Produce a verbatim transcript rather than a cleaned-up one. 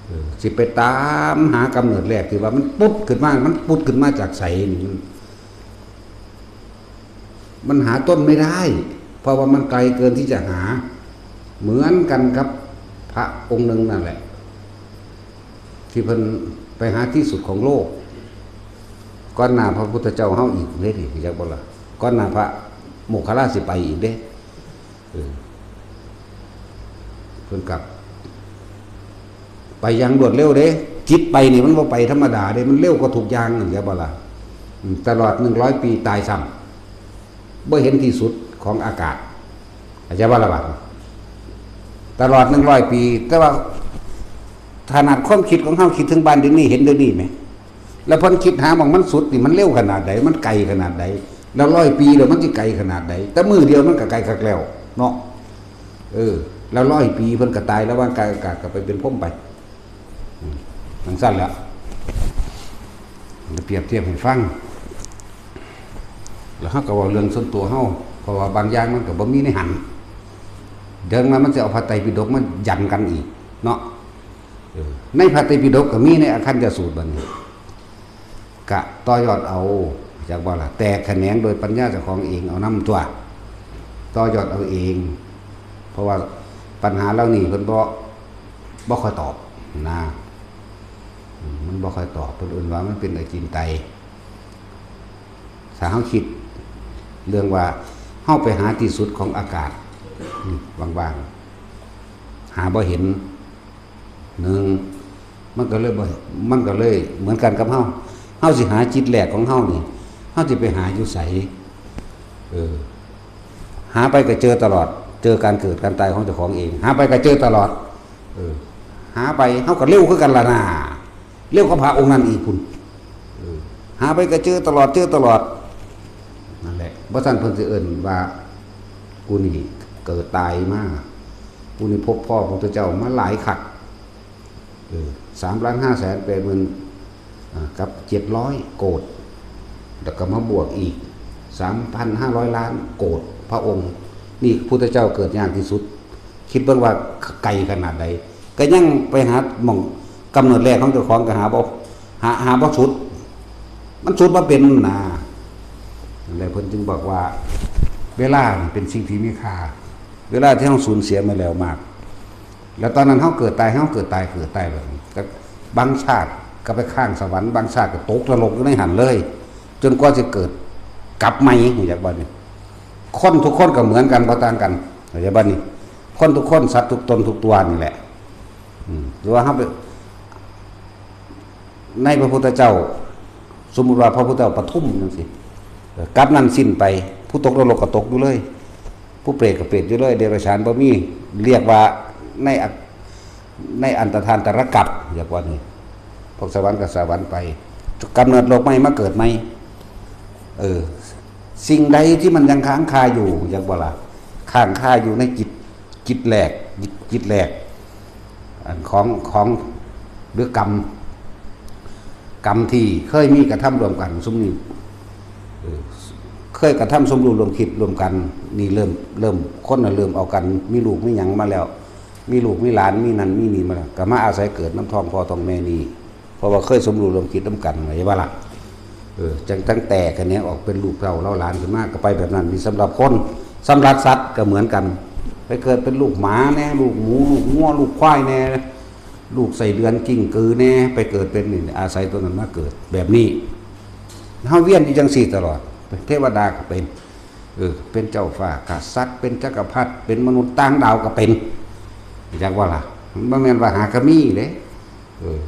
เออ สิไปตามหากำเนิดแรกที่ว่ามันปุ๊ดขึ้นมา มันปุ๊ดขึ้นมาจากไสนี่ มัน มันหาต้นไม่ได้ เพราะว่ามันไกลเกินที่จะหา เหมือนกันกับพระองค์หนึ่งนั่นแหละ ที่เพิ่นไปหาที่สุดของโลก ก่อนหน้าพระพุทธเจ้าเฮาอีกเด้ นี่จักบ่ล่ะ ก่อนหน้าพระโมคคัลลาสิไปอีกเด้ เออ เพิ่นกลับ ไปอย่างรวดเร็วเด้ จิตไปนี่มันบ่ไปธรรมดาเด้ มันเร็วกว่าทุกอย่างนั่นแหละบ่ล่ะ อืม ตลอดหนึ่งร้อยปีตายซ้ำ บ่เห็นที่สุดของอากาศ เข้าใจบ่ล่ะบัดนี้ ตลอดหนึ่งร้อยปี แต่ว่าขนาดความคิดของเฮาคิดถึงบ้านเดี๋ยวนี้ เห็นเดี๋ยวนี้ไหม แล้วเพิ่นคิดหาหม่องมันสุดนี่มันเร็วขนาดใด มันไกลขนาดใด แล้วร้อยปีแล้วมันสิไกลขนาดใด แต่มื้อเดียวมันก็ไกลคักแล้วเนาะ เออ แล้วร้อยปีเพิ่นก็ตายแล้ว ว่างกายอากาศก็ไปเป็นพรหมไป อืม จั่งซั่นแหละ เปรียบเทียบให้ฟัง แล้วเฮาก็เว้าเรื่องส่วนตัวเฮา เพราะว่าบางอย่างมันก็บ่มีในหั้น เดี๋ยวมามันสิเอาพระไตรปิฎกมายันกันอีกเนาะ เออ ในพระไตรปิฎกก็มีในอคันธสูตรบัดนี้ กะต่อยอดเอา จักบ่ล่ะ แตกแขนงโดยปัญญาเจ้าของเองเอานำตั๊ว ต่อยอดเอาเอง เพราะว่าปัญหาเหล่านี้เพิ่นบ่ บ่ค่อยตอบนะ อืม มันบ่ค่อยตอบ เพิ่นเอิ้นว่ามันเป็นอจินไตย ถ้าเฮาคิดเรื่องว่าเฮาไปหาที่สุดของอากาศ อืม ว่างๆ หาบ่เห็น หนึ่ง มันก็เลยบ่ มันก็เลยเหมือนกันกับเฮา เฮาสิหาจิตแรกของเฮานี่ เฮาสิไปหาอยู่ไส เออ หาไปก็เจอตลอด เจอการเกิดการตายของเจ้าของเอง หาไปก็เจอตลอด เออ หาไปเฮาก็เร็วคือกันล่ะนะ เร็วกว่าพระองค์นั้นอีกพุ้น เออ หาไปก็เจอตลอด เจอตลอด นั่นแหละ บ่ซั้นเพิ่นสิเอิ้นว่า ผู้นี้เกิดตายมา ผู้นี้พบพ้อพระพุทธเจ้ามาหลายคัก เออ สามล้านห้าแสนแปดหมื่น อ่า กับเจ็ดร้อยโกฏ แล้วก็มาบวกอีก สามพันห้าร้อยล้านโกฏพระองค์ นี่พุทธเจ้าเกิดยากที่สุด คิดเบิ่งว่าไกลขนาดใด ก็ยังไปหาหม่องกำเนิดแรกของเจ้าของก็หาบ่ หา หาบ่สุด มันสุดบ่เป็นนะ นั่นแหละเพิ่นจึงบอกว่า เวลานี่เป็นสิ่งที่มีค่า เวลาที่เฮาสูญเสียมาแล้วมาก แล้วตอนนั้นเฮาเกิดตาย เฮาเกิดตาย เกิดตายแบบนี้ ก็บางชาติก็ไปค้างสวรรค์ บางชาติก็ตกนรกอยู่ในหั้นเลย จนกว่าสิเกิดกลับใหม่ ฮู้จักบ่นี่ คนทุกคนก็เหมือนกัน บ่ต่างกัน เข้าใจบ่นี่ คนทุกคน สัตว์ทุกตนทุกตัวนี่แหละ อืม หรือว่าเฮาไป ในพระพุทธเจ้า สมมุติว่าพระพุทธเจ้าปทุมจั่งซี้ เอ่อ กลับนั้นสิ้นไป ผู้ตกนรกก็ตกอยู่เลย ผู้เปรตก็เปรตอยู่เลย เดรัจฉานบ่มี เรียกว่าในอัก ในอันตรธานตรกัป เรียกว่านี่ พวกสวรรค์ก็สวรรค์ไป กำเนิดโลกใหม่มาเกิดใหม่ เออ สิ่งใดที่มันยังค้างคาอยู่ เรียกว่าล่ะ ค้างคาอยู่ในจิต จิตแรก จิตแรก อันของ ของ หรือกรรม กรรมที่เคยมีกระทำร่วมกัน ซุมนี้ เออ เคยกระทำสมรู้ร่วมคิดร่วมกัน นี่เริ่ม เริ่ม คนน่ะเริ่มเอากัน มีลูกมีหยังมาแล้ว มีลูกมีหลาน มีนั่นมีนี่มาแล้ว ก็มาอาศัยเกิดนำท้องพ่อท้องแม่นี่ เพราะว่าเคยสมรู้ร่วมคิดนำกัน เข้าใจบ่ล่ะ เออ จั่งตั้งแต่แขนงออกเป็นลูกเต้าเล่าหลานขึ้นมา ก็ไปแบบนั้น นี่สำหรับคน สำหรับสัตว์ก็เหมือนกัน ไปเกิดเป็นลูกหมาแน่ ลูกหมู ลูกงัว ลูกควายแน่ ลูกไส้เดือน กิ้งกือแน่ ไปเกิดเป็นนี่ อาศัยตัวนั้นมาเกิด แบบนี้ เฮาเวียนอยู่จั่งซี้ตลอด เป็นเทวดาก็เป็น เออ เป็นเจ้าฟ้ากษัตริย์ เป็นจักรพรรดิ เป็นมนุษย์ต่างดาวก็เป็น จักว่าล่ะ มันบ่แม่นว่าหากะมีเด้ เออ